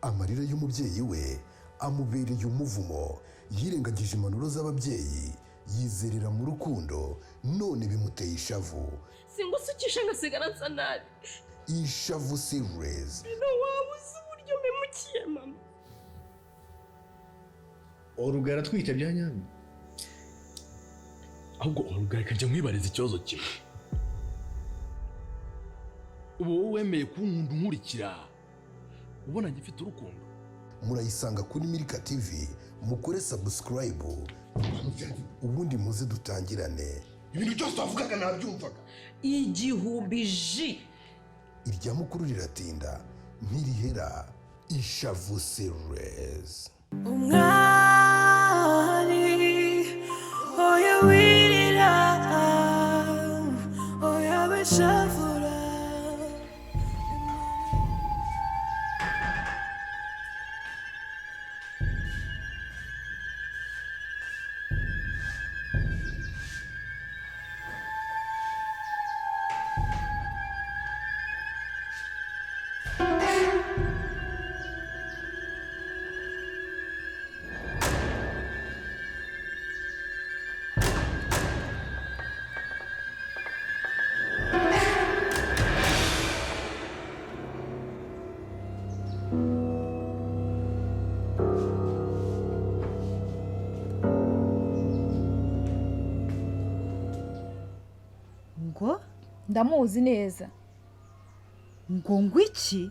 Amarira y'umubyeyi we amubereye umuvumo. Yirengagije impanuro z'ababyeyi, yizerera mu rukundo, none bimuteye ishavu. Singusukisha ngasigara nsa nabi. Ishavu Series. No waba uzi uburyo mpemukiye mama. Oruga aratwite bya nyabyo. Ahubwo Oruga, reka njye nkwibariza ikibazo kimwe. Ubu wowe wemeye kunkunda unkurikira, ubona ngifite urukundo? Murayisanga kuri Milika TV. Mukore subscribe, ubundi muze dutangirane. Ibintu byose wavugaga nabyumvaga. 1000 ji. Irya mukuru riratinda ntirihera. Ishavu Series. Umwari, oya wirira, oya wishavura. Ngo? Ndamuzi neza. Ngo ngwiki?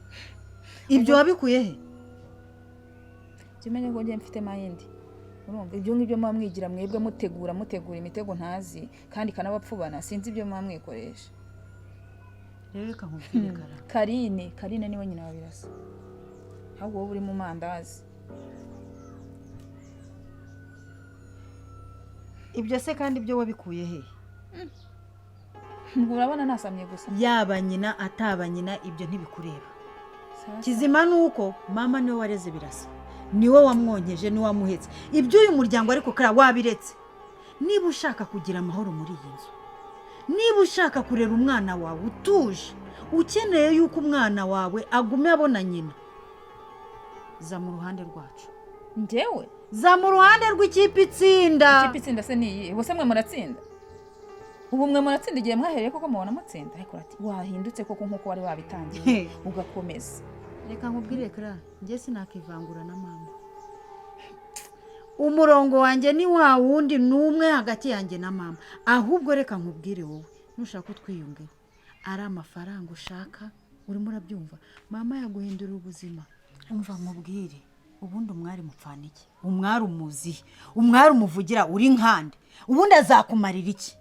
Ibyo wabikuye he? Jya umenya ko njye mfite mayindi. Urumva ibyo ngibyo muba mwigira mwebwe, mutegura imitego ntazi kandi ikanabapfubana, sinzi ibyo muba mwikoresha. Rero reka nkubwire, Kara. Karine niwe nyina wa Birasa. Ahubwo wowe uri mu mandazi. Ibyo se kandi ibyo wabikuye he? Ngo urabona nasamye gusa. Yaba nyina ataba nyina, ibyo ntibikureba. Sawa. Kizima ni uko mama niwe wareze Birasa, niwe wamwonkeje, niwe wamuhetse. Iby'uyu muryango ariko Kara wabiretse. Niba ushaka kugira amahoro muri iyi nzu, niba ushaka kurera umwana wawe utuje, ukeneye yuko umwana wawe agume abona nyina, za mu ruhande rwacu. Njyewe? Za mu ruhande rw'ikipe itsinda. Ikipe itsinda se ni iyi? Ubuse mwe muratsinda? Ubu mwe muratsinda igihe mwahereye koko mubona mutsinda? Ariko ati wahindutse koko nk'uko wari wabitangiye ugakomeza. Reka nkubwire Kara, njye sinakivangura na mama. Umurongo wanjye ni wa wundi, ni umwe hagati yanjye na mama. Ahubwo reka nkubwire wowe, nushaka utwiyungeho, ari amafaranga ushaka, urimo urabyumva, mama yaguhindurira ubuzima. Umva nkubwire, ubundi umwari mupfana iki? Umwari umuzihe? Umwari umuvugira uri nkande? Ubundi azakumarira iki?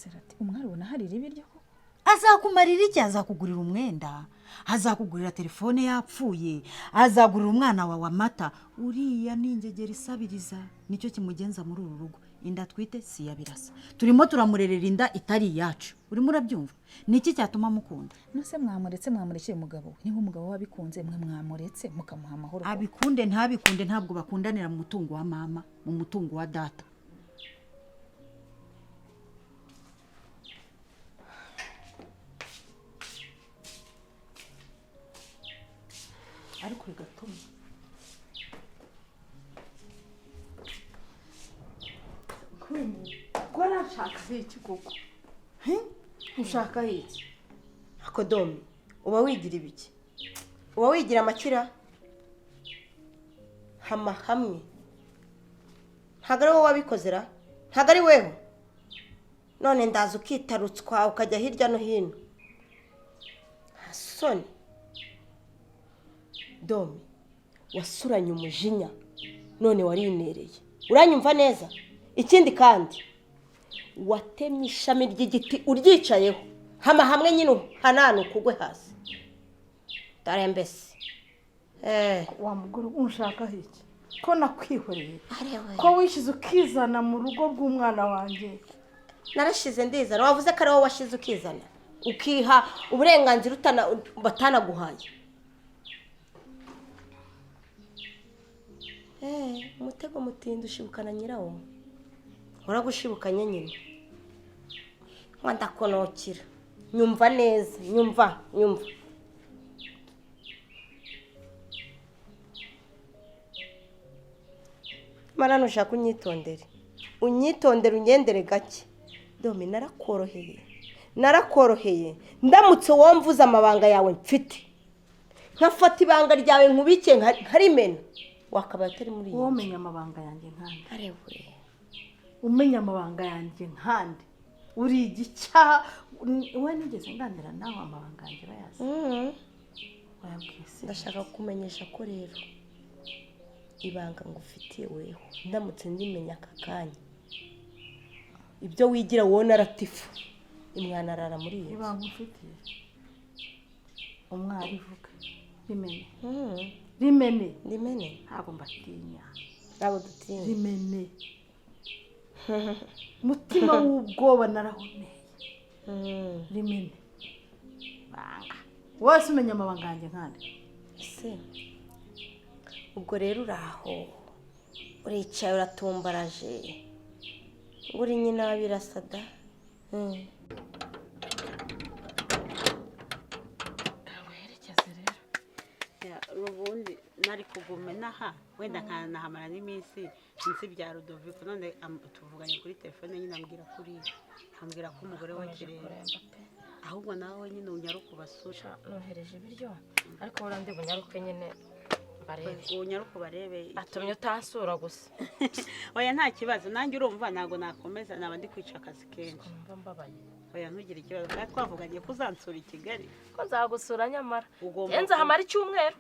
Ati umwari ubona hari iribi ryo koko? Azakumarira iki? Azakugurira umwenda, azakugurira telefone yapfuye, azagurira umwana wawe amata. Uriya ni ingegera isabiriza, nicyo kimugenza muri uru rugo. Inda twite si iya Birasa, turimo turamurerera inda itari iyacu. Urimo urabyumva? Ni iki cyatuma mukunda? Nose mwamuretse, mwamurekeye umugabo we. Niba umugabo we abikunze, mwe mwamuretse mukamuha amahoro. Abikunde ntabikunde, ntabwo bakundanira mu mutungo wa mama, mu mutungo wa data. Ariko bigatuma ko nashaka iki koko? Ushaka iki? Akodomi, uba wigira ibiki? Uba wigira amakira? Hama hamwe. Ntabwo ari wowe wabikozera, ntabwo ari wewe. None ndaza ukitarutswa ukajya hirya no hino. Hasoni. Domi, wasuranye umujinya none warinereye. Uranyumva neza? Ikindi kandi watemye ishami ry'igiti uryicayeho. Hama hamwe nyine hananuka ugwe hasi. Darembese. Wa mugore unshaka iki? Ko nakwihoreye? Ko wishize ukizana mu rugo rw'umwana wanjye? Narashize ndizana. Wavuze ko ari wowe washize ukizana, ukiha uburenganzira batanaguhaye. Umutego mutindi ushibukana nyirawo. Uragushibukanye nyine. Ndakonokira. Nyumva neza, nyumva. Nyamara nushaka unyitondere, unyitondere, ungendere gake. Dome, narakoroheye, narakoroheye. Ndamutse womvuze amabanga yawe mfite, nkafata ibanga ryawe nkubike nkarimena, wakabaye utari muri iyi Wowe nzu. umenya amabanga yanjye nkande? Arewe! Umenya amabanga yanjye nkande? Uri igicyaha we! Nigeze nganira nawe? Amabanga yanjye urayazi, wayabwiye se? Ndashaka kumenyesha ko rero ibanga ngufitiye weho, ndamutse ndimenya aka kanya, ibyo wigira wowe naratifu imwana arara muri iyi nzu. Ibanga ufitiye umwari, vuga rimene, rimene. Rimene. Ntabwo mbatinya. Ntabwo dutinya. Rimene. Mutima w'ubwoba narahoneye. Rimene banga wese umenya amabanga yanjye nkande? Ese ubwo rero uri aho uricaye uratumbaraje ngo uri nyina wa Birasada? Herekeze rero. Ubundi nari kuguma inaha, wenda nkanahamara n'iminsi nzi bya Rudoviko. None tuvuganye kuri telefone nyine, ambwira kuri, ambwira ko umugore we Akomeje akireba. Kuremba pe. Ahubwo nawe nyine unyaruke ubasure. Nohereje ibiryo, ariko buriya ndi bunyaruke nyine barebe. Unyaruke ubarebe. Atumye utansura gusa. Oya, nta kibazo. Nanjye urumva ntabwo nakomeza, naba ndi kwica akazi kenshi. Numva mbabaye. Oya, ntugire ikibazo, kandi twavuganye ko uzansura i Kigali. Ko nzagusura nyamara. Ugomba. Njye nzahamara icyumweru.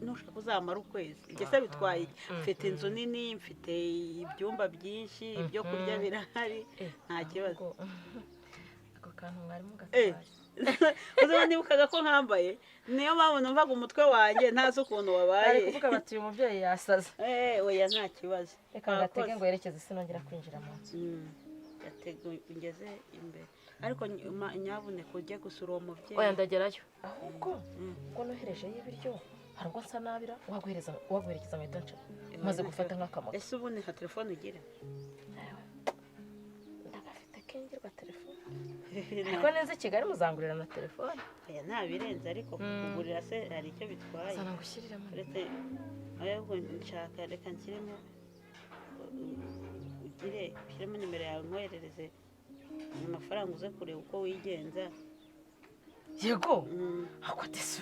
Nushaka uzamara ukwezi. Ibyo se bitwaye iki? Mfite inzu nini, mfite ibyumba byinshi, ibyo kurya birahari, nta kibazo. Ako kantu mwarimu Eh, gatwaye. Uzaba nibukaga ko nkambaye, niyo mpamvu numvaga umutwe wanjye ntazi ukuntu wabaye. Bari kuvuga bati: "Uyu mubyeyi yasaze." Eh, oya, nta kibazo. Reka ngatege Wakoze. ngo yerekeze, sinongera kwinjira mu nzu. Gatege ungeze imbere, ariko nyabuneka ujye gusura uwo mubyeyi. Oya, ndagerayo. Ahubwo ubwo noherejeyo ibiryo, hari ubwo nsa nabira waguhereza, waguherekeza nkahita nca maze gufata nk'akamoto. Ese ubundi nka telefone ugira? Ndagafite kingirwa telefone, ariko neza i Kigali muzangurira na telefone. Oya, nta birenze, ariko kugurira se hari icyo bitwaye? Zana ngushyiriremo. Uretse oya, ahubwo nshaka, reka nshyiremo, ugire ushyiremo nimero yawe, nkoherereze amafaranga uze kureba uko wigenza. Yego, ako disi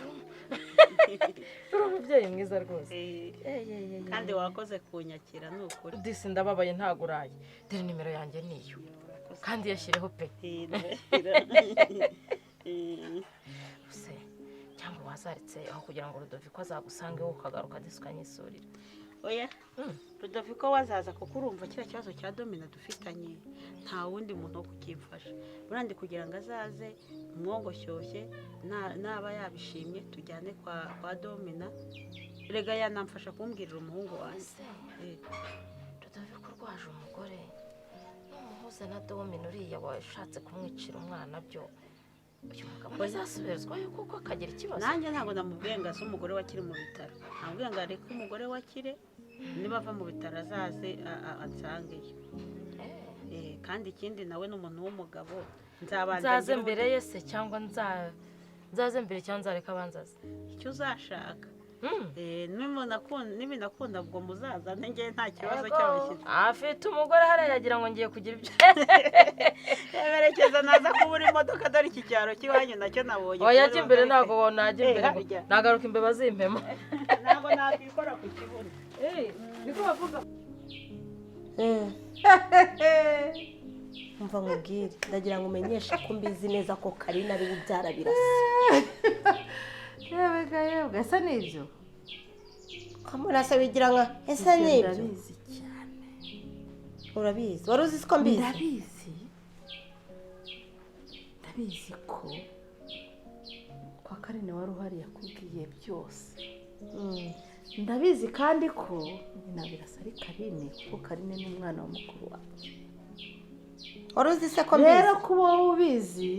uri umubyeyi mwiza rwose. Kandi wakoze kunyakira, ni ukuri. Disi ndababaye ntago uraye. Dore nimero yanjye niyo, kandi yashyireho pe. Se cyangwa wazaritse aho kugira ngo Rudoviko azagusange, wowe ukagaruka disi ukanyisurira. Oya, Rudoviko wazaza, kuko urumva kiriya kibazo cya Domina dufitanye nta wundi muntu wo kukimfasha. Burandi kugira ngo azaze umwogoshyushye, naba yabishimye tujyane kwa Domina. Rega yanamfasha kumbwirira umuhungu wanjye. Ese Rudoviko urwaje umugore, numuhuza na Domina uriya washatse kumwicira umwana, byo uyu mugabo ntazasubizwayo kuko akagira ikibazo? Nanjye ntabwo namubwiye ngo aze umugore we akiri mu bitaro. Namubwiye ngo areke umugore we akire, niba ava mu bitaro azaze ansangeyo. Kandi ikindi nawe ni umuntu w'umugabo, nzabanza Nzaze ngire mbere ye se, cyangwa nzaze mbere, cyangwa nzareka abanzaze? Icyo uzashaka. Nibinakunda ubwo muzazane, njye nta kibazo Ego, cy'abashyitsi. Afite umugore hariya yagira ngo ngiye kugira ibyo. Yerekeza naza kubura imodoka, dore iki cyaro cy'iwanyu nacyo nabonye. Oya, kubura jya imbere. imodoka. Ntabwo najya imbere ngo Harya. nagaruka imbeba zimpema. Ntabwo nakwikora ku kibuno. Niko bavuga. Umva nkubwire, ndagira ngo umenyeshe ko mbizi neza ko Karina ari we ubyara Birasa. Yewe ga yewe, ese ni ibyo? Kamurasa wigira nka ese ni ibyo? Ndabizi cyane. Urabizi? Wari uzi ko mbizi? Ndabizi, ndabizi ko kwa Karine wari uhari yakubwiye byose. Ndabizi kandi ko nyina Birasa ari Karine, kuko Karine ni umwana wa mukuru wanjye. Wari uzi se ko mbizi? Rero kuba wowe ubizi,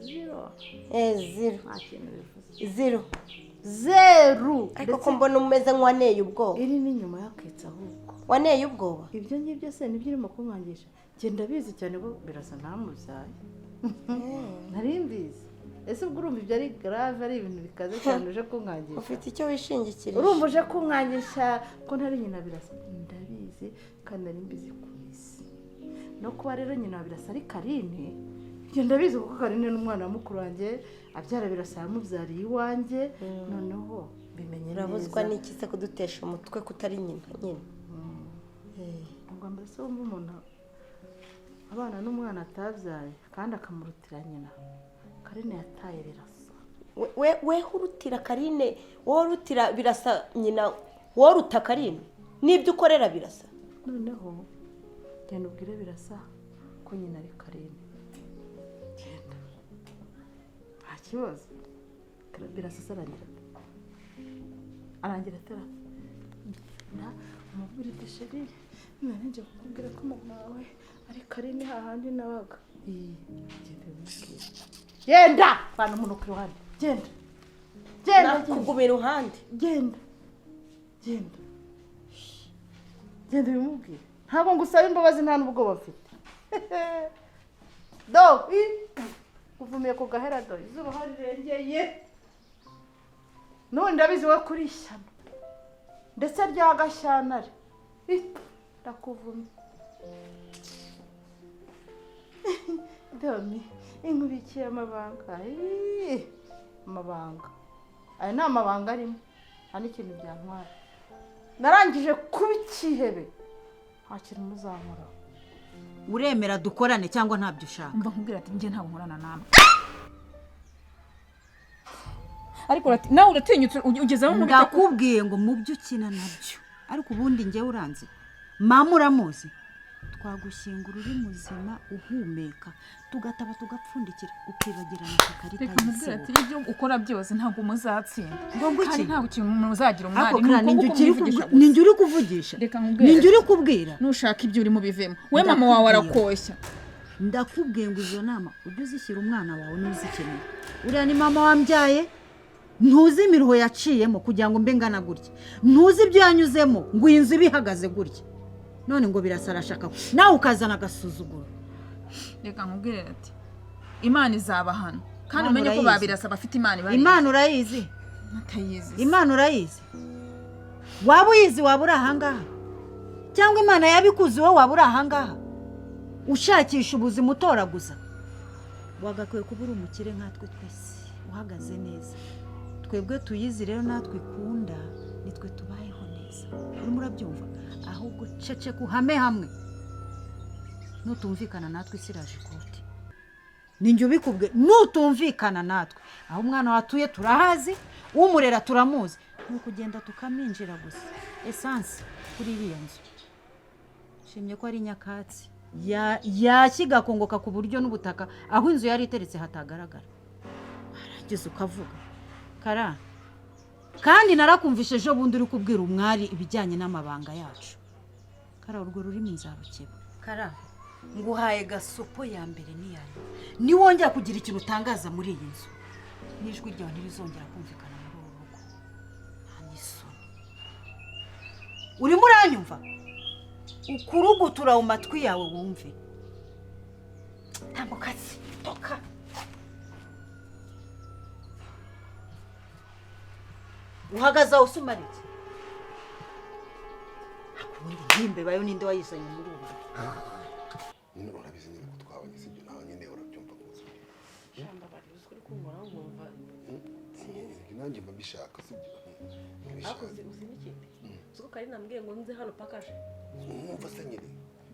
zero. Eh, zero. Nta kintu bivuze. Zero. Zeru. Ariko ko mbona umeze nk'uwaneye ubwoba? Iri ni nyuma y'akitse ahubwo. Waneye ubwoba? Ibyo ngibyo se nibyo urimo kunkangisha? Njye ndabizi cyane ko Birasa ntamubyaye. Nari mbizi. Ese ubwo urumva ibyo ari grave, ari ibintu bikaze cyane uje kunkangisha? Ufite icyo wishingikirije. Urumva uje kunkangisha ko ntari nyina Birasa? Ndabizi. Ndabizi kandi nari mbizi ku isi. No kuba rero nyina wa Birasa ari Karine, ibyo ndabizi kuko Karine n'umwana wa mukuru wanjye abyara Birasa yamubyariye iwanjye, noneho bimenye neza. Urabuzwa n'iki se kudutesha umutwe kutari nyina nyine? Ubwo mbere se wumva umuntu abana n'umwana atabyaye kandi akamurutira nyina. Karine yataye Birasa. Weho urutira Karine, wowe urutira Birasa nyina, wowe uruta Karine n'ibyo ukorera Birasa. Noneho genda ubwire Birasa ko nyina ari Karine. Genda, nta kibazo. Birasa se arangira ate? Arangira atera umubwire uti sheri nari nje kukubwira ko mama wawe ari Karine hahandi nabaga. Genda ubimubwire. Genda vana umuntu ku ruhande. Genda genda, nakuguma iruhande. Genda genda genda ubimubwire. Ntabwo ngusaba imbabazi, nta n'ubwoba mfite. Do uvumiye ku gahera, do izuba aho rirengeye. N'ubundi ndabizi we kuri ishyano ndetse rya Gashyantare. Ndakuvumye Domi, inkubikiye amabanga. Amabanga aya ni amabanga arimo, nta n'ikintu byantwara. Narangije kuba ikihebe, nta kintu muzankoraho. Uremera dukorane cyangwa ntabyo ushaka? Mva nkubwira ati njye ntabwo nkorana namwe. Ariko nawe uratinyutse ugeze aho nkubita. Ndakubwiye ngo mu byo ukina nabyo, ariko ubundi njyewe uranze mama uramuzi, twagushyingura uri muzima uhumeka, tugataba tugapfundikira ukibagirana ku karita. Reka nkubwire ati ibyo ukora byose ntabwo muzatsinda. Ngo ngwiki? Kandi ntabwo ikintu muzagira umwari. Ariko Clara, ninjye uri kuvugisha, ninjye uri kubwira. Nushaka ibyo urimo bivemo, we mama wawe arakoshya. Ndakubwiye ngo izo nama ujye uzishyira umwana wawe n'uzikeneye. Uriya ni mama wambyaye, ntuzi imiruho yaciyemo kugira ngo mbe ngana gutya, ntuzi ibyo yanyuzemo ngo iyi nzu ibe ihagaze gutya, none ngo Birasa arashaka nawe ukazana agasuzuguro. Reka nkubwire ati Imana izabahana, kandi umenye ko ba Birasa bafite Imana ibari. Imana urayizi? Ntayizi. Imana urayizi? Waba uyizi waba uri ahangaha, cyangwa Imana yabikuzi wowe waba uri ahangaha ushakisha ubuzima utoraguza? Wagakwiye kuba uri umukire nkatwe twese, uhagaze neza. Twebwe tuyizi rero natwe ikunda, nitwe tubayeho neza. Urimo urabyumva? Ahubwo ceceka uhame hamwe, nutumvikana natwe isi iraje ikote. Ninjye ubikubwe, nutumvikana natwe aho umwana watuye turahazi, umurera turamuzi, ni ukugenda tukaminjira gusa. Esanse kuri iriya nzu nshimye ko ari nyakatsi yashyigakongoka ku buryo n'ubutaka aho inzu yari iteretse hatagaragara. Warangiza ukavuga Kara, kandi narakumvishe ejo bundi uri kubwira umwari ibijyanye n'amabanga yacu. Kara, urwo rurimi nzarukeba. Kara, nguhaye gasopo ya mbere n'iya nyuma, niwongera kugira ikintu utangaza muri iyi nzu n'ijwi ryawe ntirizongera kumvikana muri uru rugo. Nta n'isoni. Urimo uranyumva? Ukurugutura mu matwi yawe wumve. Tambuka se, toka. Uhagaze aho usumara iki? Ubundi nkimbe bayo ninde wayizanye muri ubu? Nyine urabizi nyine ko twabanye, sibyo? Nawe nyine urabyumva rwose. Shamba bari uzi uri kunkoraho nkumva sinzi. Nanjye mba mbishaka, sibyo? Ariko uzi n'ikindi, uzi ko Karine ambwiye ngo nze hano pakaje. Mwumva se nyine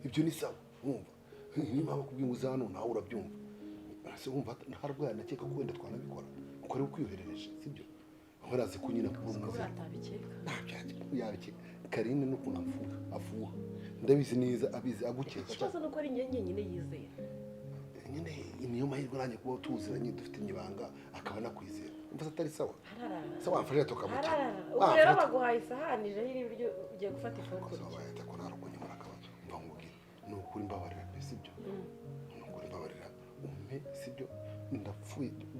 ibyo ni sawa, mwumva niba bakubwiye ngo uze hano nawe urabyumva. Se wumva ntarwaye, nakeka ko wenda twanabikora uko ari ukwiyoherereje, sibyo? Urazi ko nyine kuba atabikeka. Karine n'ukuntu afuha ndabizi neza, abizi agukeka. Ikibazo nuko ari njye nyine yizera. Nyine niyo mahirwe nanjye kuba tuziranye dufite ibanga akaba nakwizera. Umva atari sawa. Sawa mfashe tukamuta. Ubwo rero baguhaye isahani ije y'ibiryo ugiye gufata ifunguro. Sawa yata ko narukunye murakabazo. Umva nkubwire ni ukuri mbabarira pe, sibyo? Ni ukuri mbabarira umpe, sibyo?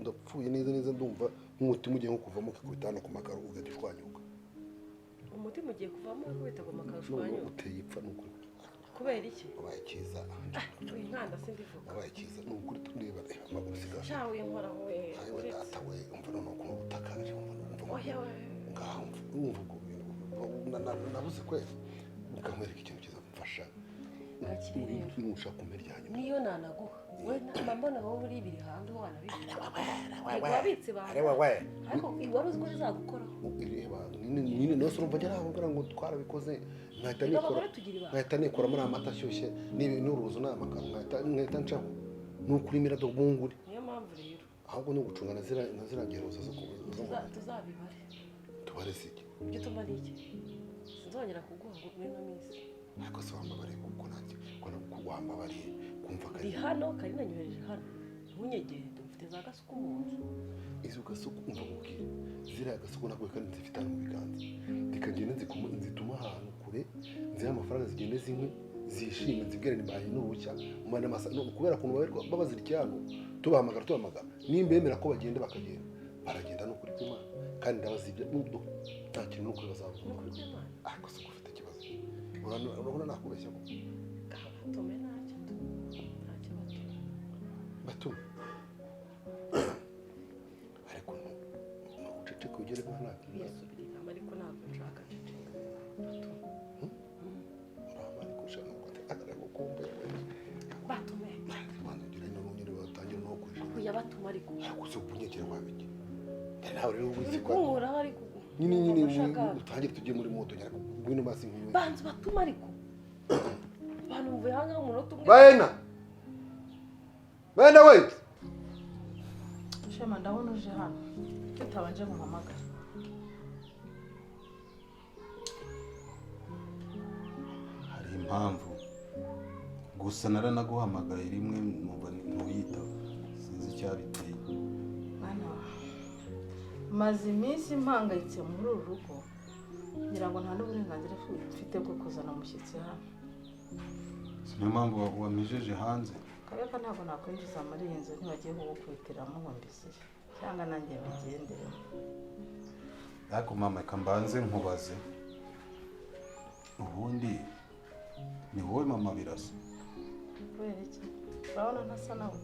Ndapfuye neza neza, ndumva nk'umutima ugiye nko kuvamo ukikubita hano ku makaro ugahita ushwanyuka. Umutima ugiye kuvamo ukubita ku makaro ushwanyuka? Uteye ipfa ni ukuri. Kubera iki? Wabaye cyiza. Inkanda sindivuga. Wabaye cyiza ni ukuri, tureba amaguru sigaje. Shawe nkoraho we. Ayiwe data we, umva none ukuntu utakaje, umva Oya we. Ngaho umva ubwo bintu nabuze kweli. Ukamwereka ikintu kizamufasha. Nushaka kumera nyuma. Niyo nanaguha. We namba mbona wowe uri ibiri hanze wanabitse. Wabitse ba. Ariko wari uzi ko bizagukoraho. Ireba nyine nose urumva njye ntabwo ngira ngo twarabikoze nkahita nikora. Nkahita nikora muri amata ashyushye n'uruzo n'amakaro nkahita ncaho. Nukuri mira do bunguri. Niyo mpamvu rero. Ahubwo no gucunga na zira ngeroza zo tuzabibare. Tubare siki. Ibyo tumara iki? Sinzongera kuguha ngo muri no minsi. Ariko se wambabariye kuko nanjye ko wambabariye kumva kari. Ndi hano kari nanyohereje hano. Ntunyegere mfite za gasuku mu nzu. Izo gasuku umva mubwire. Zira gasuku nako kandi nzifite hano mu biganza. Ndikagenda nzituma ahantu kure nzira amafaranga zigende zinywe zishime nzibwire nimbaye n'uruhushya umana masa no kubera kuntu baberwa babazirikiye hano tubahamagara nimbemera ko bagenda bakagenda baragenda no kuri kw'Imana kandi ndabazibye n'ubwo nta kintu nuko bazavuga. Ariko se ufite ikibazo urabona nakubeshya ko batume ntacyo ntacyo batume ariko uceceke ugere ko nta yasubira ariko ntabwo nshaka ceceka batume batume bandugira n'ubundi batangira no kurisha oya batuma ariko ariko ubunyegera wabiki nawe rero ubizi ko uri ariko nyine utangire tujye muri moto nyara ngwino basi nkwiwe banzu batuma ariko bantu mvuye hanga umunota umwe Baena Baena wait Shema ndabona uje hano tutabanje guhamagara hari impamvu gusa naranaguhamagaye rimwe numva ntuyitaba sinzi icyabiteye mwana maze iminsi mpangayitse muri uru rugo ngira ngo nta n'uburenganzira mfite bwo kuzana umushyitsi hano niyo mpamvu wamijeje hanze kareka ntabwo nakwinjiza muri iyi nzu ntibagiye kugukubitiramo ngo mbisire cyangwa nanjye mbigenderemo ariko mama reka mbanze nkubaze ubundi ni wowe mama Birasa kubera iki urabona ntasa nawe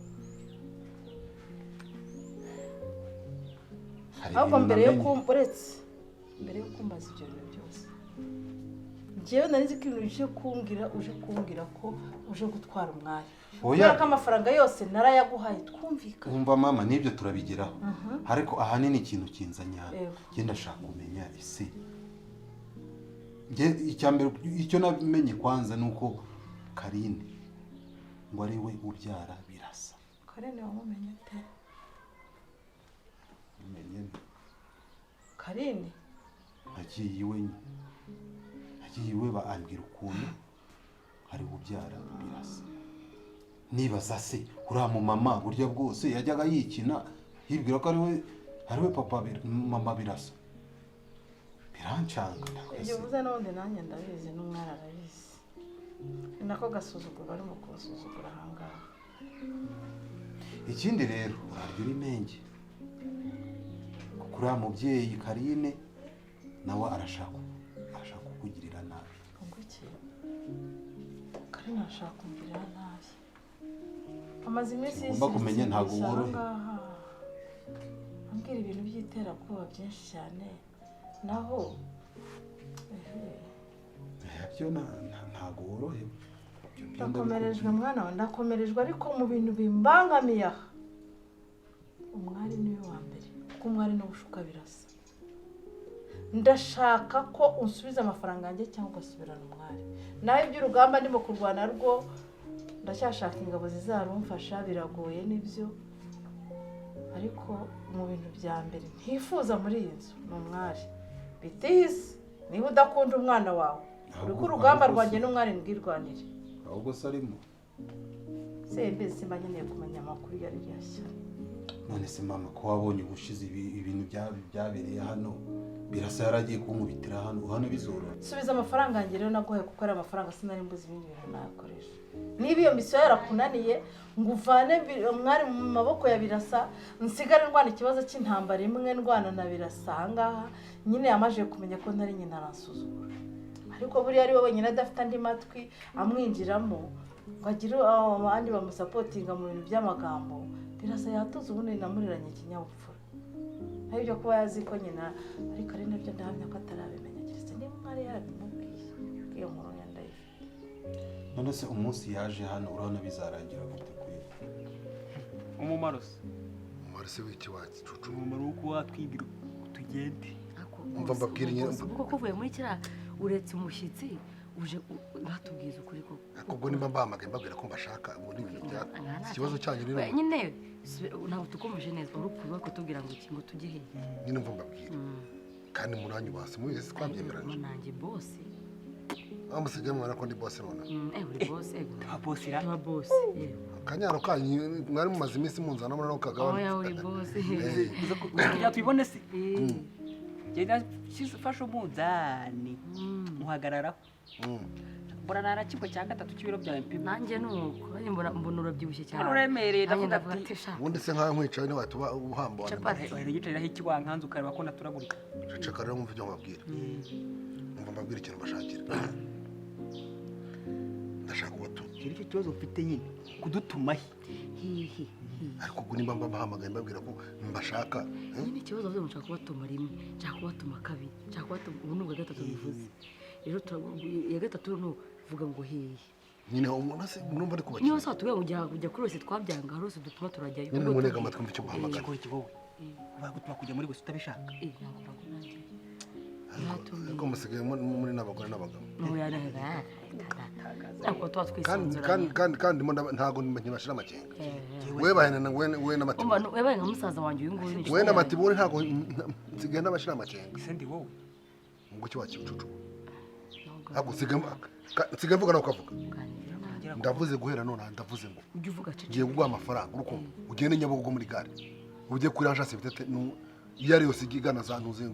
ahubwo mbere yo uretse mbere yo kumbaza ibyo bintu byose njyewe nari nzi ko ibintu uje kumbwira ko uje gutwara umwari kubera ko amafaranga yose narayaguhaye twumvikana wumva mama n'ibyo turabigeraho ariko ahanini ikintu kinzanye hano njye ndashaka kumenya ese icya mbere icyo namenye kwanza ni uko Karine ngo ari we ubyara Birasa Karine wamumenye ute umenye Karine nagiye iwe baambwira ukuntu ari ubyara Birasa nibaza se uriya mumama burya bwose yajyaga yikina yibwira ko ari we papa mama Birasa birancanga ibyo uvuze n'ubundi nanjye ndabizi n'umwana arabizi ni nako gasuzuguro arimo kunsuzugura ahangaha ikindi rero urarya uri menge kuko uriya mubyeyi Karine nawe arashaka kukugirira nabi unguki Karine arashaka kungirira nabi amaze iminsi ugomba kumenya ntabwo worohe ambwira ibintu by'iterabwoba byinshi cyane naho byo ntabwo worohe ndakomerejwe mwana we ndakomerejwe ariko mu bintu bimbangamiye aha umwari niwe wa mbere kuko umwari niwe ushuka Birasa ndashaka ko unsubiza amafaranga yanjye cyangwa ugasubirana umwari nawe iby'urugamba ndimo kurwana rwo ndacyashaka ingabo zizarumfasha biragoye nibyo ariko mu bintu bya mbere ntifuza muri iyi nzu ni umwari bitihise niba udakunda umwana wawe uriko urugamba rwanjye n'umwari ndwirwanire ahubwo se arimo sembe simba nkeneye kumenya amakuru yari yashya none se mama ko wabonye ubushize ibintu byabereye hano Birasa yaragiye kunkubitira hano bizoroha subiza amafaranga yanjye rero naguhaye kuko ari amafaranga sinari mbuze ibindi bintu nakoresha niba iyo misiyo yarakunaniye ngo uvane umwari mu maboko ya Birasa nsigare ndwana ikibazo cy'intambara imwe ndwana na Birasa ahangaha nyine yamaze kumenya ko ntari nyina aransuzugura ariko buriya ari we wenyine adafite andi matwi amwinjiramo ngo agire abandi bamusapotinga mu bintu by'amagambo Birasa yatuze ubundi namuriranye ikinyabupfura ari byo kuba yazi ko nyina ariko ari nabyo ndahamya ko atarabimenya keretse niba umwari yarabimubwiye iyo nkuru None se umunsi yaje hano urabona bizarangira gute kuri umumaro se? Umumaro se w'iki wacu cucu? Umumaro wo kuba watwibwira tugende. Umva mbabwira nyine. Kuko kuvuye muri kira uretse umushyitsi uje batubwiza ukuri koko. Ubwo nimba mbahamagaye mbabwira ko mbashaka, ubwo ni ibintu bya ikibazo cyanyu rero. Nyine ntabwo tukomeje neza, uri kuba kutubwira ngo iki ngo tujye he? Nyine mva mbabwira. Kandi muranyu basi mubizi twabyemeranje. Nanjye boss. Amusigaye mwana ko ndi boss none. Uri boss ego. Twa boss ra. Twa boss. Kanyaro kanyu mwari mumaze iminsi munzana muri no kagabane. Oya uri boss. Kugira tubibone se. Genda fasha umunzani. Muhagarara. Mbona narakibwa cya gatatu cy'ibiro byawe mpima. Nanjye nuko mbona urabyibushye cyane. Uremereye ndavuga ati ubundi se nkawe nkwicaye ni watuba uhamba wana. Yicariraho iki wankanze ukareba ko naturagurika. Ceceka rero mwumva ibyo mbabwira. Mwumva mbabwira ikintu mbashakira. Ndashaka kubatuma. Icyo kibazo mfite nyine kudutuma he. Ariko ubwo nimba mbahamagaye mbabwira ko mbashaka. Nyine ikibazo mvuze nshaka kubatuma rimwe, nshaka kubatuma kabiri, nshaka kubatuma ubu ni ubwa gatatu bivuze. Rero ya gatatu no vuga ngo hehe. Nyine umuntu se numva ari kubakira. Niyo sa tuwe kujya kuri wese twabyanga hose dutuma turajyayo. Nyine munega amatwi mva icyo guhamagara. Wowe bagutuma kujya muri wese utabishaka. Ntabwo bagurangiye. Ariko musigaye muri n'abagore n'abagabo. Kandi kandi ntago ntibashira amakenga. We bahenana we n'amatibori. Webaye nka musaza wanjye uyu nguyu. We n'amatibori ntago nsigaye n'abashira amakenga. Ese ndi wowe. Ngo cyo wakicucu. Ntabwo nsigaye mvuga nawe ukavuga. Ndavuze guhera none ndavuze ngo ujye uvuga cece. Ngiye kuguha amafaranga urukumva ugende Nyabugogo muri gare. Ujye kuri agence bitete iyo ari yose igana za ntuze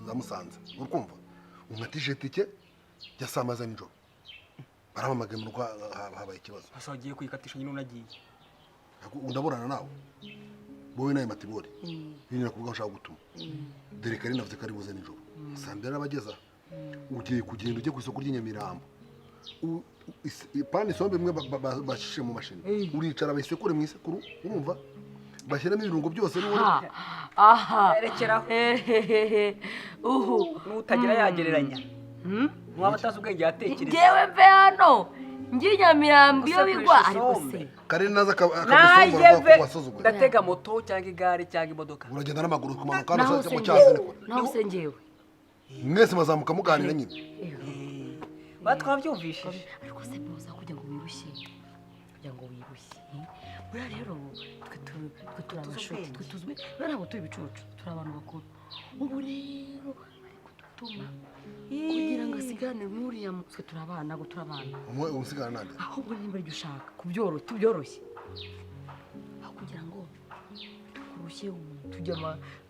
za Musanze urukumva unkatishe tike ya saa moya za nijoro. Baramamagaye mu rugo habaye ikibazo. Asa wagiye kuyikatisha nyine unagiye. Ndaburana nawe wowe nawe matibori. Nyine nakubwa ushaka gutuma. Dore kare navuze ko ari buze nijoro. Saa mbiri arabageza. Ugiye kugenda ujye ku isoko ry'Inyamirambo. Ipani isombe imwe bashishe mu mashini. Uricara bayisekure mu isekuru urumva bashyiramo ibirungo byose n'uwo. Aha. Erekeraho. Uhu nutagira yagereranya. Mwaba atazi ubwenge yatekereza. Ngewe mve hano ngiye Nyamirambo iyo bigwa ariko se. Kare naza akagusombora ko wasuzugura. Ndatega moto cyangwa igare cyangwa imodoka. Uragenda n'amaguru kumanuka hano mu cyazi niko. Naho se ngewe. Mwese mazamuka muganira nyine. Batwabyumvishije. Ariko se boza kugira ngo wirushye. Kugira ngo wirushye. Buriya rero twe turi abashuti, twe tuzwi, buriya ntabwo turi ibicucu, turi abantu bakuru. Ubu rero ari kudutuma kugira ngo asigarane n'uriya twe turi abana, ntabwo turi abana. Umwe umusigana nande? Ahubwo nimba aribyo ushaka, tubyoroshye. Aho kugira ngo tukurushye tujya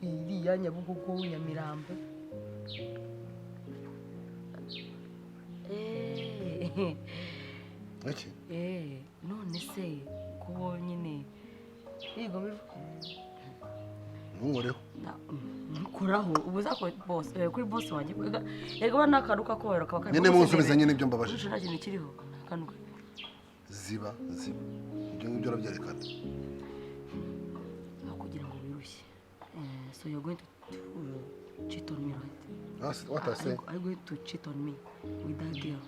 iriya Nyabugogo, Nyamirambo. Iki? None se ko nyine yego bivuga ntunkoreho ntukoraho ubu za boss kuri boss wanjye yego ba nakaruka ko kaba kari nyine munsubiza nyine ibyo mbabajije nta kintu kiriho akanuka ziba ibyo ngibyo urabyerekana aho kugira ngo wirushye. So you're going to cheat on me, right? What I say? Are you going to cheat on me with that girl?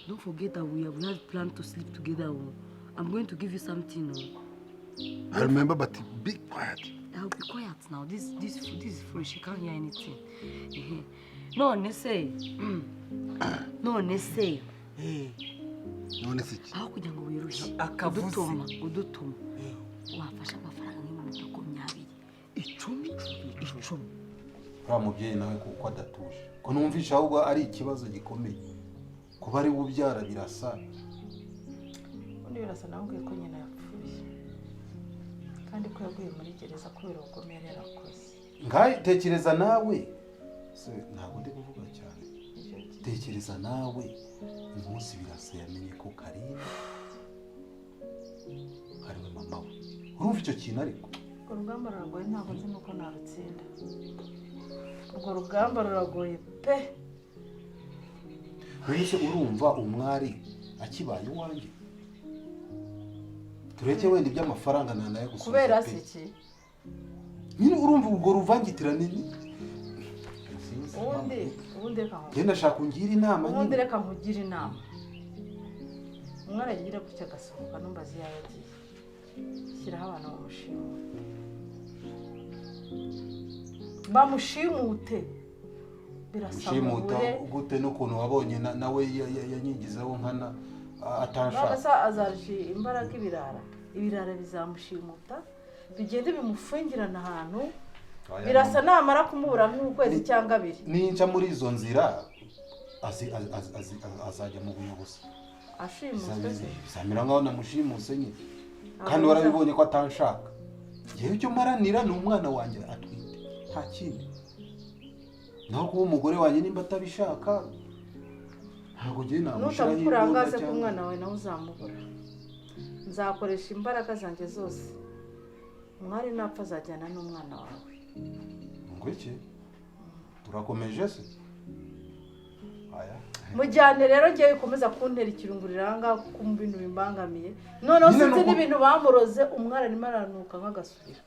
Don't forget that we have planned to sleep together. I'm going to give you something. I remember, but be quiet. I'll be quiet now. This is foolish. You can't hear anything. None say. None say. None say. Aho kugira ngo wirushye. Akavutuma, udutuma. Wafasha amafaranga nk'ibihumbi 20, 10. Uriya mubyeyi nawe kuko adatuje. Ko numvisha ahubwo ari ikibazo gikomeye. Kuba ari ubyara birasa. Undi birasa nawe ko nyina yapfuye. Kandi ko yaguye muri gereza kubera ubugome yari yarakoze. Ngai tekereza nawe. Se ntabwo ndi kuvuga cyane. Tekereza nawe umunsi birasa yamenye ko Karine ari we mama we. Urumva icyo kintu ariko? Urwo rugamba ruragoye ntabwo nzi nuko narutsinda. Urwo rugamba ruragoye pe. Mbese urumva umwari akibaye iwanjye? Tureke wenda iby'amafaranga nanaye gusubiza. Kubera se iki? Nyine urumva ubwo ruvangitirane ni ubundi reka ngenda shaka ungira inama nyine. Ubundi reka nkugira inama. Umwana agira gutya agasohoka numbaza iyo yagiye. Shyiraho abantu bamushimute, bamushimute. Birasa Shimuta mubure. gute n'ukuntu wabonye nawe yanyigizeho nkana atanshaka? None se azarusha imbaraga ibirara? Ibirara bizamushimuta, bigende bimufungirana ahantu. Oya, Birasa namara kumubura nk'ukwezi cyangwa 2. Ninca muri izo nzira azajya mu buyobozi. Ashimuswe se? Bizamera nkaho namushimuse nyine, kandi warabibonye ko atanshaka. Ngewe icyo mparanira ni umwana wanjye atwite, nta kindi. Naho kuba umugore wanjye, nimba atabishaka, ntabwo ngewe namushyiraho Nutamukura imbunda ahangaha se ko cyangwa umwana wawe nawe uzamubura. Nzakoresha imbaraga zanjye zose, umwari napfa azajyana n'umwana wawe. Ngo iki? Turakomeje se? Aya. Mujyane rero. Ngewe ukomeza kuntera ikirungurira ahangaha kuko mu bintu bimbangamiye noneho Nyine sinzi n'ibintu bamuroze. Umwari arimo aranuka nk'agasubira,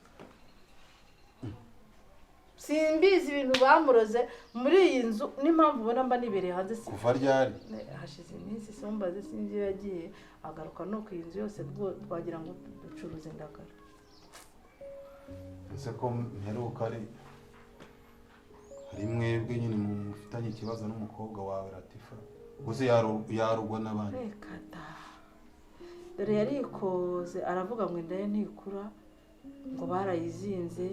simbizi ibintu bamuroze muri iyi nzu, n'impamvu ubona mba nibereye hanze si Kuva ryari? Hashize iminsi. Sombaze, sinzi iyo yagiye agaruka, nuko iyi nzu yose twagira ngo ducuruze indagara. Ese ko mperuka ari mwebwe nyine mufitanye ikibazo n'umukobwa wawe Latifa uzi, yarugwa n'abandi? Reka da! Dore yarikoze, aravuga ngo inda ye ntikura, ngo barayizinze,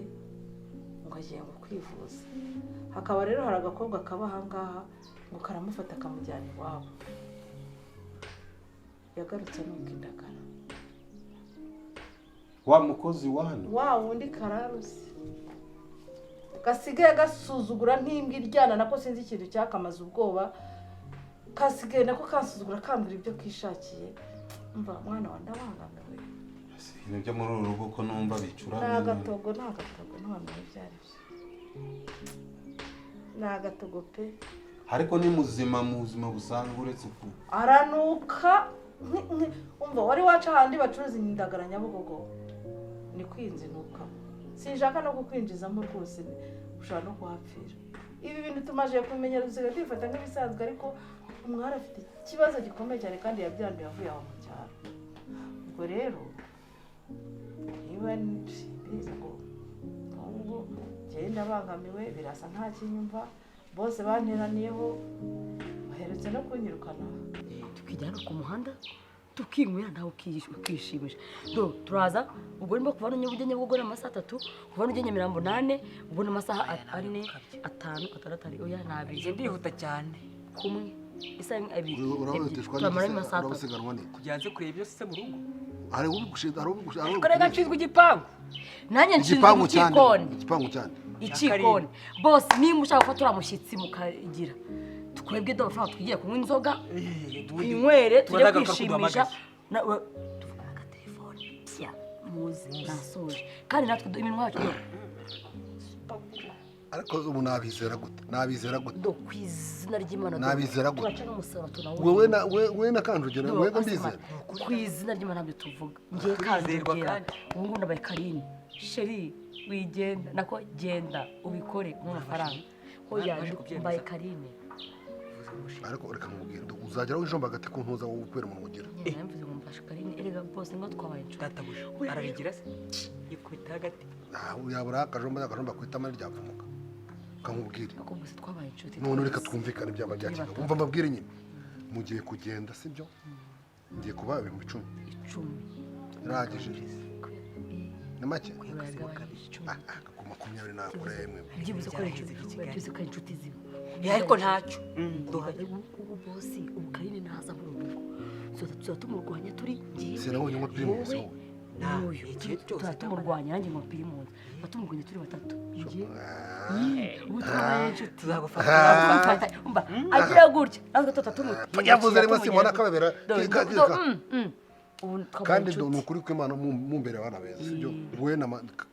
ngo agiye ngo kwivuza. Hakaba rero hari agakobwa kaba ahangaha, ngo karamufata kamujyana iwabo. Yagarutse nuko indagara. Wa mukozi wa hano? Wa wundi kararusi gasigaye gasuzugura nk'imbwa iryana, nako sinzi ikintu cyakamaze ubwoba, kasigaye nako kansuzugura, kambwira ibyo kishakiye. Mva mwana wa, ndabangamiwe. Ibintu byo muri uru rugo ko numva bicuramye? Ni agatogo, ni agatogo, ntiwamenya ibyo ari byo, ni agatogo pe. Ariko ni muzima mu buzima busanzwe, uretse ku Aranuka umva, wari waca ahandi bacuruza indagara Nyabugogo, ni kwinzinuka. Sinshaka no kukwinjizamo rwose, ushobora no kuhapfira. Ibi bintu tumaze kubimenyera, dusigaye tubifata nk'ibisanzwe, ariko umwari afite ikibazo gikomeye cyane kandi yabyanduye avuye aho mu cyaro. Ubwo rero niba simbizi ngo ubwo njyewe ndabangamiwe. Birasa nta kinyumva, bose banteraniyeho, baherutse no kunyirukana. Tukijya hano ku muhanda tukinywera, nawe ukishimisha. Do turaza ubwo nimba kuva hano Nyabugeni, Nyabugogo ni amasaha 3, kuva hano ujya Nyamirambo 4, ubwo ni amasaha 4, 5, 6, oya, ni 2. Njye ndihuta cyane. Kumwe isaha imwe, abiri, ebyiri, Urabutishwa? turamaramo amasaha 3. Urabasiganwa n'iki? Kugira nze kureba ibyo se mu rugo. Hari ubigushinzwe, hari ubigushinzwe. Ariko reka, nshinzwe igipangu. Nanjye nshinzwe Igipangu cyane. ikikoni. Igipangu cyane. Ikikoni bose. Nimba ushaka gufata uriya mushyitsi mukagira, twebwe dore amafaranga, twigiye kunywa inzoga, twinywere, tujye Turagaruka. kwishimisha. Kuduhamagaye. Tuvugana agatelefone pya muze nasoje, kandi natwe iminwa yacu Ariko ubu nabizera gute? Nabizera gute? Do ku izina ry'Imana do, Nabizera gute? turaca n'umusaraba tunawureba. Wowe na we na Kanjogera, Do, wewe Asma, mbizera. Ku izina ry'Imana ntabyo tuvuga. Ngiye Turizerwa. Kanjogera. Kandi. Ubu ngubu nabaye Karine chérie, wigenda nako genda ubikore mu mafaranga hoya. Baje kubyemeza. Mbaye Karine. Ariko reka nkubwire, uzagera aho ijomba hagati ku ntuza wowe kubera umuntu ugira. Nyine mvuze ngo mfashe Karine, erega bose ngo twabaye inshuti. Databuja arabigira se, yikubita hagati. Yabura akajomba, akajomba ku itama ryapfumuka. Kankubwire. Ariko gusa twabaye inshuti. None reka twese. twumvikane ibyaba bya Turi kigabo. batatu. Umva mbabwire nyine. Mugiye kugenda, sibyo? Ngiye kubaha 10,000. 10. Birahagije. Ni make? Urayagabanyije 10. Ku 20 nakora yemwe. Byibuze ko ari inshuti, byibuze ko ari inshuti ziwe. Ariko ntacyo. Ubu bosi, ubu Karine naza muri uru rugo, tuzaba tumurwanya turi njyewe, Sinabonye ngo Primus wowe, wowe. n'uyu. Tuzaba tumurwanya, nanjye ngo Primus, tuba tumurwanya turi batatu. Njye ubu twabaye inshuti. Tuzagufata. Tuzagufata. Umva agira gutya, natwe tuba tumurwanya. Yavuze rimwe simbona akabebera. Ubu twabaye Kandi inshuti. ni ukuri kw'Imana mumbere abana beza, sibyo? We na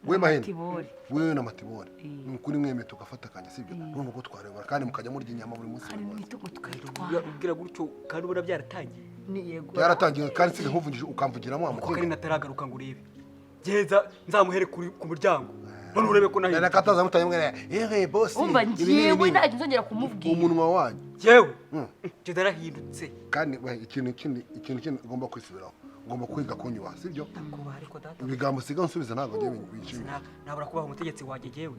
we Mahene. Matibori. We na Matibori. Ni ukuri mwemeye tugafatakanya, sibyo? Urumva ko twarebana kandi mukajya murya inyama buri munsi buri munsi. Imitungo tukayitwara. Ubwira gutyo kandi ubona byaratangiye. Ni yego. Byaratangiye kandi siga nkuvugije ukamvugiramo Kuko wamukinga. Karine ataragaruka ngo urebe, geza nzamuhere ku muryango none urebe ko nahinduka. Reka ataza mutanye mwene. Yewe bosi. Umva Ibi n'ibi njyewe n'ibi. ntacyo nzongera kumubwira. Umunwa wanyu. Yewe, njye narahindutse. Kandi we, ikintu kindi ugomba kwisubiraho, ugomba kwiga kunyubaha, sibyo? Ndakubaha, ariko data Ibigambo usiga unsubiza ntabwo ngiye binshimira. Nabura kubaha umutegetsi wanjye jewe?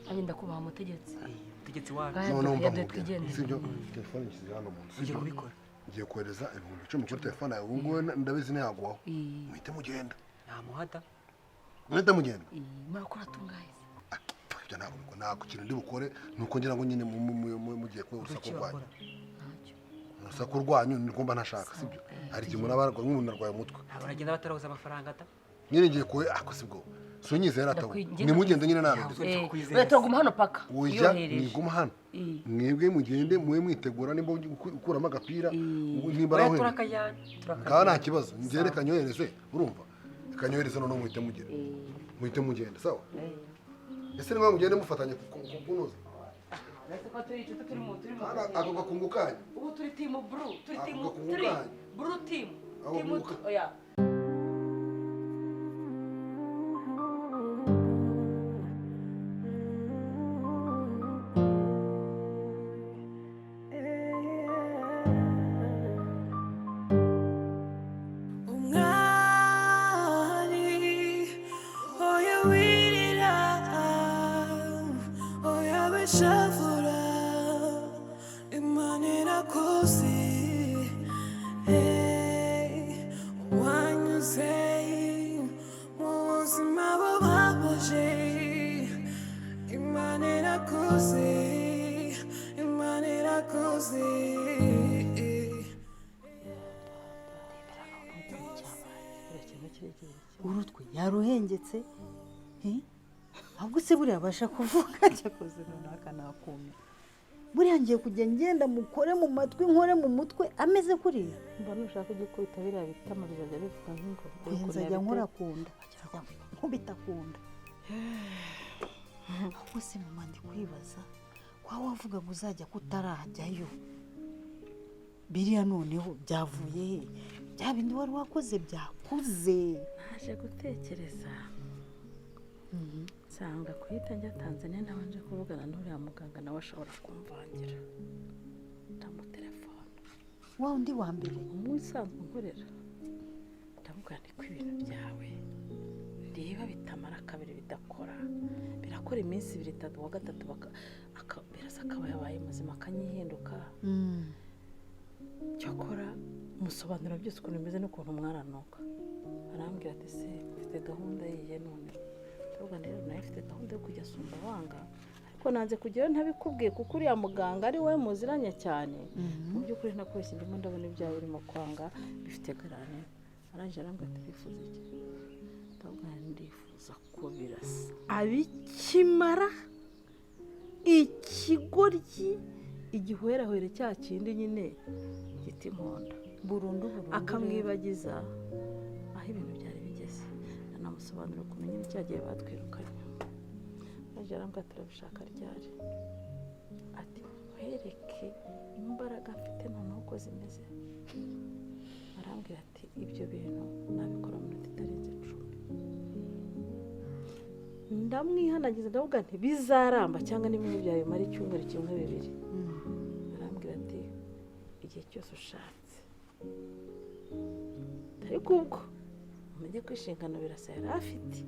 Nanjye ndakubaha, umutegetsi. Umutegetsi wanjye. Ngaho Noneho mva dore nkubwire, twigendere. sibyo? Telefone nshyize hano mu nzu. Ugiye kubikora? Ngiye kohereza 10,000 kuri telefone yawe ubu ngubu. Ndabizi ntiyaguhaho. Muhite mugenda. Namuhata. Muhite mugenda. Murakora tungahe? Ibyo ntabwo ikintu ndi bukore ni uko ngira ngo nyine mugiye kubera urusaku Uruki rwanyu. wakora? Urusaku rwanyu nirwo mba ntashaka, sibyo? Hari igihe umuntu aba arwaye, nk'umuntu arwaye umutwe. Ntabwo baragenda batarahuza amafaranga ta. Nyine ngiye kuwe ako, sibwo? Sunyizera atawe. Nimugende nyine narohereza. Oya, turaguma hano paka Oya. uyohereje. Niguma hano. Mwebwe mugende mube mwitegura, nimba ukuramo agapira, nimba Oya, araho. turakajyana. Ngaho nta kibazo, njye reka nyohereze, urumva? Reka nyohereze, noneho muhite mugenda, muhite mugenda, sawa? Ese ni ngombwa mugende mufatanye kunoza? Uretse ko turi inshuti, turi mu Ako gakungu kanyu. Ubu turi team blue, turi Ako team gakungu turi kanyu. Blue team. Ako Team gakungu. Oya. Umwari, oya wirira, oya wishavura, Imana irakuzi. Hey, wanyuze mu buzima bubabaje, Imana irakuzi, Imana irakuzi. Urutwe yaruhengetse, eh? Ahubwo se buriya abasha kuvuga? Cyakoze noneho akanakumira. Buriya ngiye kujya ngenda mukore mu matwi, nkore mu mutwe ameze kuriya. Mba nushaka ujye ukubita biriya bitama, bizajya bivuga nk'ingoma. Oya, nzajya nkora ku nda, nkubita ku nda. Ahubwo se mama, ndi kwibaza kwa wavuga ngo uzajya kutarajyayo, biriya noneho byavuye he? Bya bindi wari wakoze byakuze? Naje gutekereza nsanga kuhita njya Tanzania ntabanje kuvugana n'uriya muganga, nawe ashobora kumvangira. Ndamutelefona. Wa undi wa mbere? Umwe usanzwe unkorera. Ndamubwira nti ko ibintu byawe ndeba bitamara kabiri bidakora, birakora iminsi ibiri, itatu, uwa gatatu birasa akaba yabaye muzima, akanyihinduka. Cyakora musobanura byose ukuntu bimeze n'ukuntu mwaranuka. Arambwira ati: "Se ufite gahunda yihe none?" Ndavuga rero nawe mfite gahunda yo kujya Sumbawanga, ariko nanze kujyayo ntabikubwiye kuko uriya muganga ari we muziranye cyane. Mu by'ukuri ntakubeshye, ndimo ndabona ibyawe urimo kwanga bifite garane. Arangije arambwira ati: "Urifuza iki?" Ndavuga nti: "Ndifuza ko birasa abikimara ikigoryi, igihwerahwere cya kindi nyine gita inkonda." Burundu burundu. Akamwibagiza aho ibintu byari bigeze, anamusobanurira ukuntu nyine cya gihe batwirukanye. Arangije arambwira: "Turabishaka ryari?" Ati: "Nkwereke imbaraga mfite noneho uko zimeze." Arambwira ati: "Ibyo bintu nabikora mu minota itarenze 10." Ndamwihanagiza, ndavuga nti: "Bizaramba cyangwa n'ibintu byawe bimara icyumweru kimwe, bibiri?" Arambwira ati: "Igihe cyose ushatse, ariko ubwo umenye ko inshingano birasa yari afite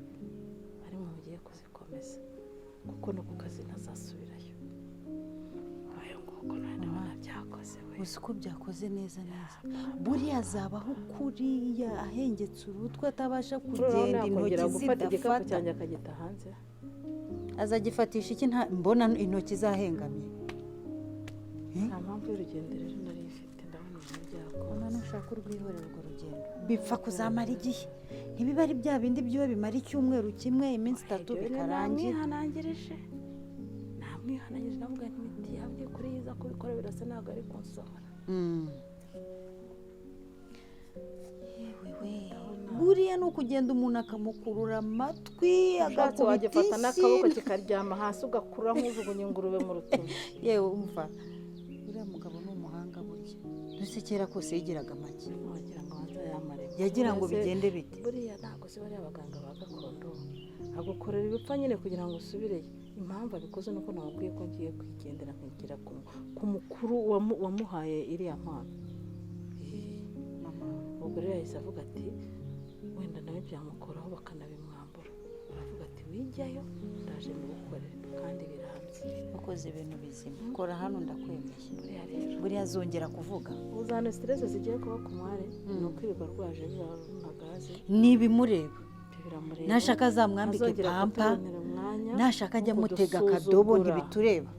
ari mu mugiye kuzikomeza, kuko no ku kazi ntazasubirayo." Ayo nguko noneho byakoze we. Uzi ko byakoze neza neza? Buriya azabaho kuriya ahengetse urutwe, atabasha kugenda, Yakongera intoki gufata igikapu zidafata. cyanjye akagita hanze. Azagifatisha iki? Nta mbona intoki zahengamye. Nta mpamvu y'urugendo rero nari mfite, ndabona ibintu Mama, byakoze. Nushaka urwihorera urwo rugendo, bipfa kuzamara igihe. Ntibiba ari bya bindi byiwe bimara icyumweru kimwe, iminsi 3 Ibyo bikarangira. Namwihanangirije, ndavuga nti imiti yabwiye kuri yiza kubikora, birasa ntabwo ari kunsohora. Yewe we, buriya ni ukugenda umuntu akamukurura amatwi, Ushatse agakubita wagifata n'akaboko inshyi. kikaryama hasi, ugakura nk'ujugunya ingurube mu rutoki. Yewe, umva, uriya mugabo ni umuhanga burya. Duse kera kose yigiraga make. Wagira ngo abanze yamare. Yagira ngo Mbese bigende bite? Buriya ntabwo si bariya baganga ba gakondo, agukorera ibipfa nyine kugira ngo usubireyo. Impamvu abikoze nuko namubwiye ko ngiye kwigendera nkigira ku mukuru wamuhaye iriya mpano. Mama, ubwo rero yahise avuga ati wenda nawe byamukoraho bakanabimwambura. Aravuga ati wijyayo, ndaje mugukorere kandi birambye. Ukoze ibintu bizima, kora hano ndakwemeye. Buriya rero Buriya azongera kuvuga. Uzana stress zigiye kuba ku mwari, ni ukwirirwa rwaje biba gaze. Ntibimureba. Biramureba. Nashaka azamwambike Ntazongera pampa, kutubonera umwanya nashaka ajya wo amutega akadobo, kudusuzugura. Ntibitureba.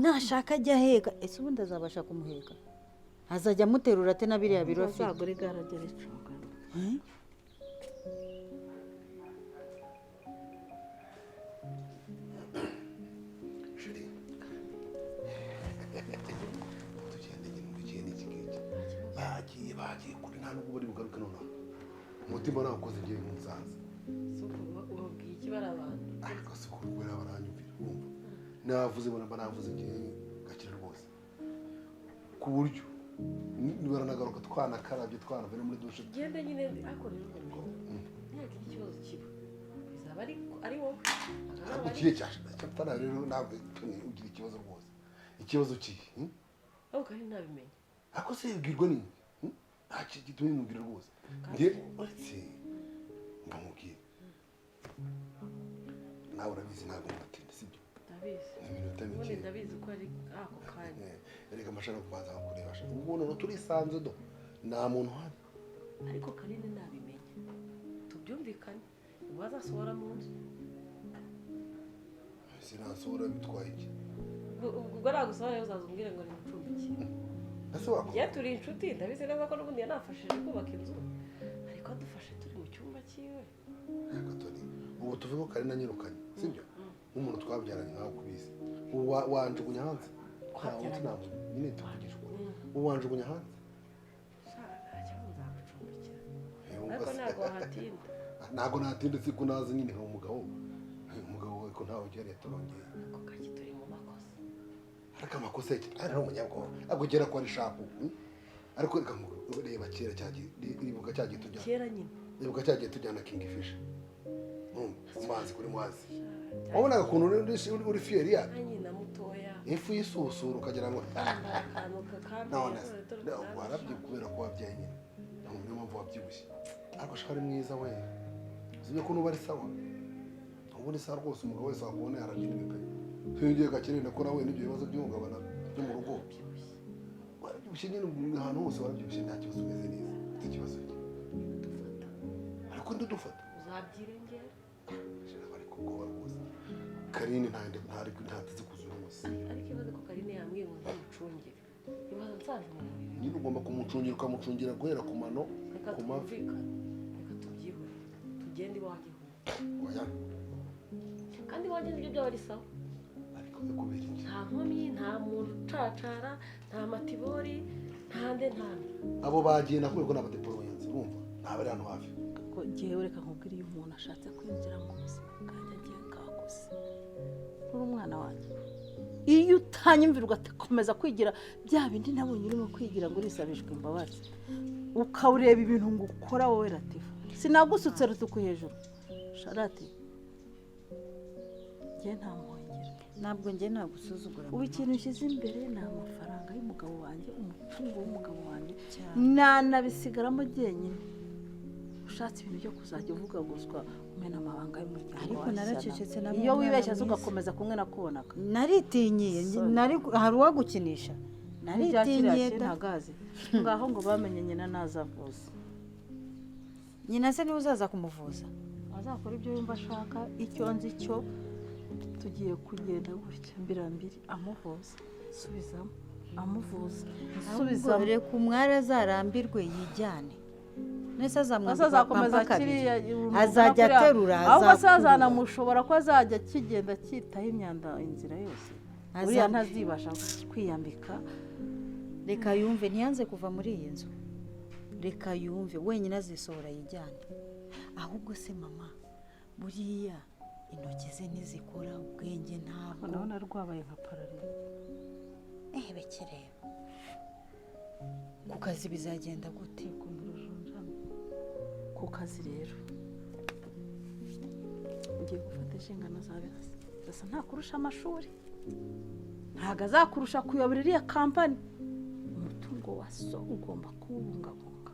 Nashaka ajya aheka, ese ubundi azabasha kumuheka? Azajya amuterura ate na biriya biro afite? Azagura igare ajye aricunga. Eh? Chérie, tugende nyine, tugende. Iki ngiki bagiye, bagiye kure, nta nubwo bari bugaruke nonaha. Umutima nawukoze ngiye nk'umusaza. Ubabwiye iki bari abantu? Ariko si ukuri, kubera baranyumvira. Urumva navuze, mba navuze ngiye gakira rwose, ku buryo baranagaruka twanakarabye, twanavuye no muri douche. Genda nyine, ariko rero umenye nihagira ikibazo kiba, bizaba ari wowe. Ariko ikihe cyashaka rero, ntabwo ugira ikibazo rwose. Ikibazo kihe, Ariko kandi ntabimenye. Ariko se yibwirwa n'iki? Nta kintu gituma bimubwira rwose. Njye uretse ndamubwira, nawe urabizi, ntabwo mutinda, sibyo? Ndabizi. Ni iminota Ubundi mike. ndabizi ko ari ako kanya. Erega amashaka kubanza nkakureba sha. Ubwo noneho turisanze do, nta muntu uhari. Ariko Karine nabimenye, tubyumvikane, ubwo azasohora mu nzu. Sinasohora, bitwaye iki? Ubwo nagusohora rero uzaza umbwire ngo nimucumbikire. Ese wakora? Njye turi inshuti, ndabizi neza ko n'ubundi yanafashije kubaka inzu, ariko adufashe turi mu cyumba cyiwe. Ariko Tony, ubu tuvuge ko Karina anyirukanye, sibyo? Nk'umuntu twabyaranye nkawe kubizi, ubu wanjugunya hanze? Nta wundi, nta muntu nyine, tuvugisha ukuri, ubu wanjugunya hanze? Sha, nta kibazo, nzagucumbikira. Wumva Ariko se? Ntabwo wahatinda. Ntabwo natinda, siko nazi nyine nka umugabo, umugabo we ko ntawe ugera yaturongeye. Ako kaki turi mu makosa. Ariko amakosa yake ari umunyabwoba, ariko kera ko ari sharp, Ariko reka reba kera cyagiye, ribuka cyagiye tujyana. Kera nyine. Ribuka cyagiye tujyana King Fish ku mazi, kuri mazi, wabonaga ukuntu uri fier ya Nka nyina mutoya. Ifu y'isusuru ukagira ngo Akantu kakambi. None warabyibushye kubera ko wabyaye nyine, niyo mpamvu wabyibushye. Ariko shaka ari mwiza we, uzibye ko nuba ari sawa, ubu ni sawa rwose, umugabo wese wakubona yarabyinira pe. Twiyongeye gakirenda ko nawe n'ibyo bibazo by'ihungabana byo mu rugo. Warabyibushye nyine, ahantu hose warabyibushye, nta kibazo, umeze neza, ufite ikibazo ki? Ariko ndudufata. Uzabyirengera. Bari kubwoba rwose. Karine ntateze kuzura munsi. Ariko ibaze ko Karine yambwiye ngo nzamucungire, ibaze nsanze mu buriri. Nyine ugomba kumucungira, ukamucungira guhera ku mano, Reka ku mavi. twumvikane, reka tubyihore, tugende iwanjye huye. Oya. Kandi iwanjye nibyo byaba ari sawa. Ariko kubera iki? Nta nkomyi, nta muntu ucacara, nta matibori, nta nde, nta nde. Abo bagiye nakubwiye ko n'abadeporoyenzi, urumva ntabwo ari hano hafi. Ko njyewe reka nkubwire, iyo umuntu ashatse kwinjira mu buzima bwanjye agiye kaguze uri umwana wanjye, iyo utanyumvira ugakomeza kwigira bya bindi nabonye urimo kwigira ngo urisabishwe imbabazi, ukawureba ibintu ngo ukora wowe Latifa, sinagusutse rutuku hejuru sharati, njye nta muhongera. Ntabwo njye nagusuzugura. Ubu ikintu ushyize imbere ni amafaranga y'umugabo wanjye, umutungo w'umugabo wanjye. Cyane. Nanabisigaramo jyenyine. Ushatse ibintu byo kuzajya uvugaguzwa umena amabanga y'umuryango Ariko wa naracecetse, Shyana. nabonye Iyo umwana wibeshya se mwiza. ugakomeza kumwe nakubonaga. Naritinyiye. Sorry. Nari hari uwagukinisha, naritinyiye da. Ntagazi ngaho ngo bamenye nyina nazavuza. Nyina se niwe uzaza kumuvuza? Azakora ibyo yumva ashaka. Icyo nzi cyo, tugiye kugenda gutya mbirambiri, amuvuza subizamo, amuvuza Ahubwo subizamo. Reka umwari azarambirwe yijyane nese azamwambika Azakomeza pampa kabiri. kiriya. Azajya aterura, Ahubwo se azakurura. azanamushobora ko azajya akigenda cyitaho imyanda inzira yose? Uriya ntazibasha kwiyambika. Reka yumve, ntiyanze kuva muri iyi nzu, reka yumve wenyine azisohora yijyane. Ahubwo se mama, buriya intoki ze ntizikora, ubwenge ntabwo. Ndabona rwabaye nka pararizi. Eh, bekireba ku kazi bizagenda gute? Ukuntu rujunjamye ku kazi rero. Ugiye gufata inshingano za Birasa. Birasa ntakurusha amashuri, ntabwo azakurusha kuyobora iriya kampani. Umutungo wa so ugomba kuwubungabunga.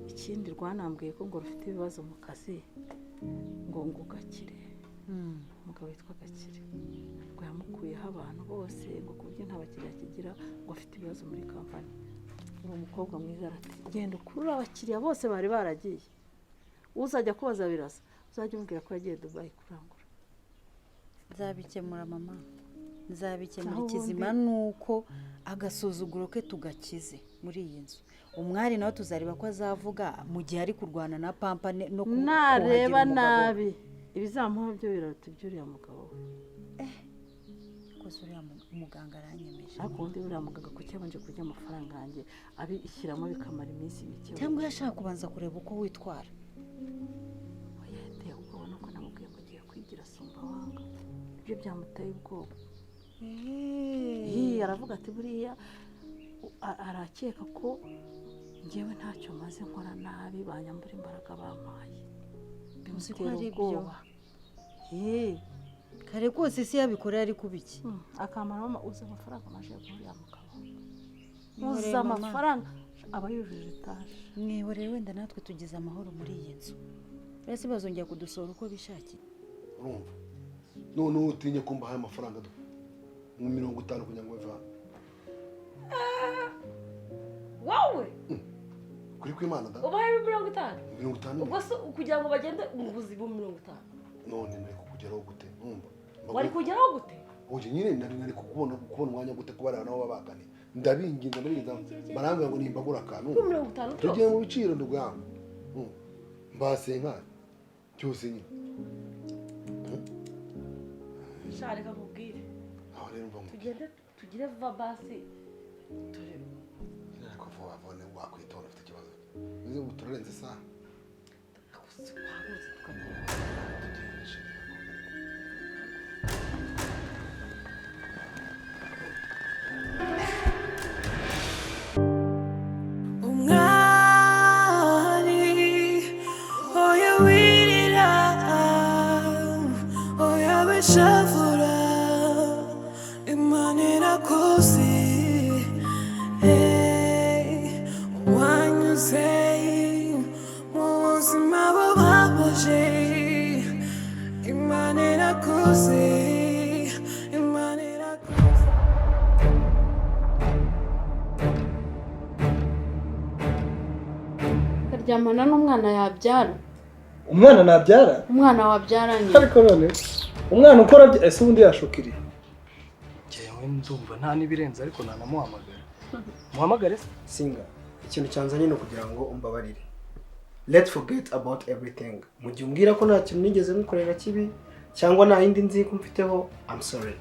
Ikindi, rwanambwiye ko ngo rufite ibibazo mu kazi, ngo Gakire, umugabo witwa Gakire, ngo yamukuyeho abantu bose, ngo ku buryo nta bakiriya akigira, ngo afite ibibazo muri kampani. Uri umukobwa mwiza, arati genda ukurure abakiriya bose bari baragiye. Uzajya kubaza Birasa, uzajya umubwira ko yagiye Dubayi kurangura. Nzabikemura mama, nzabikemura. Naho Ikizima ubundi- ni uko agasuzuguro ke tugakize muri iyi nzu. Umwari nawe tuzareba ko azavuga mu gihe ari kurwana na Pampa no Nareba kuhagira umugabo we. nabi, ibizamuha byo biraruta iby'uriya mugabo we. Rwose uriya muganga aranyemeje. Ariko ubundi buriya muganga kuki yabanje kurya amafaranga yanjye, abishyiramo bikamara iminsi mike? Cyangwa iyo ashaka kubanza kureba uko witwara. Oya, yateye ubwoba nuko namubwiye ngo agiye kwigira Sumbawanga, ibyo byamuteye ubwoba. Ii, aravuga ati buriya arakeka ko ngewe ntacyo maze, nkora nabi, banyambura imbaraga bampaye. Uzi ko Bimutera ari byo. ubwoba. Kare kose isi yabikorera ari kuba iki? Akamara uzi amafaranga amaze uriya mugabo, Mwihorere uzi mama. amafaranga aba yujuje etaje. Mwihorere, wenda natwe tugize amahoro muri iyi nzu. Uretse bazongera kudusohora uko bishakiye. Urumva, noneho utinye ko mbahaye amafaranga do mu 50 kugira ngo bave hano. Wowe? Kuri kw'Imana da. Ubaye 50? 50. Ubwo se kugira ngo bagende umuguzi 50? None nari kukugeraho gute? Numva Wari kugeraho gute? Oye nyine, nari kukubona umwanya gute kubarara nabo babagane? Ndabinginza, ndabinginza, barambwira ngo nimbagura akantu. Kuri 50 byose? Tugiye mu biciro, ndugamba mbasenkari byose nyine. Sha, reka nkubwire. Aho rero mva ngo Tugende tugire vuba basi turebe. Ariko vuba vuba ni wakwitonda, ufite ikibazo uzi ubu turarenze isaha. Wahagurutse tukagenda. Tugende sheri. Umwari, oya wirira, oya wishavura, Imana irakuzi. Hey, wanyuze mu buzima bubabaje, Imana irakuzi, Imana irakuzi. Akaryamana n'umwana yabyara? Umwana nabyara? Umwana wabyaranye. Ariko none umwana ukora ese ubundi yashukiriye? Njyewe ndumva nta n'ibirenze, ariko nanamuhamagara. Muhamagare se? Singa, ikintu cyanzanye ni ukugira ngo umbabarire. Let's forget about everything. Mu gihe umbwira ko nta kintu nigeze ngukorera kibi cyangwa nta yindi nziko mfiteho, I'm sorry.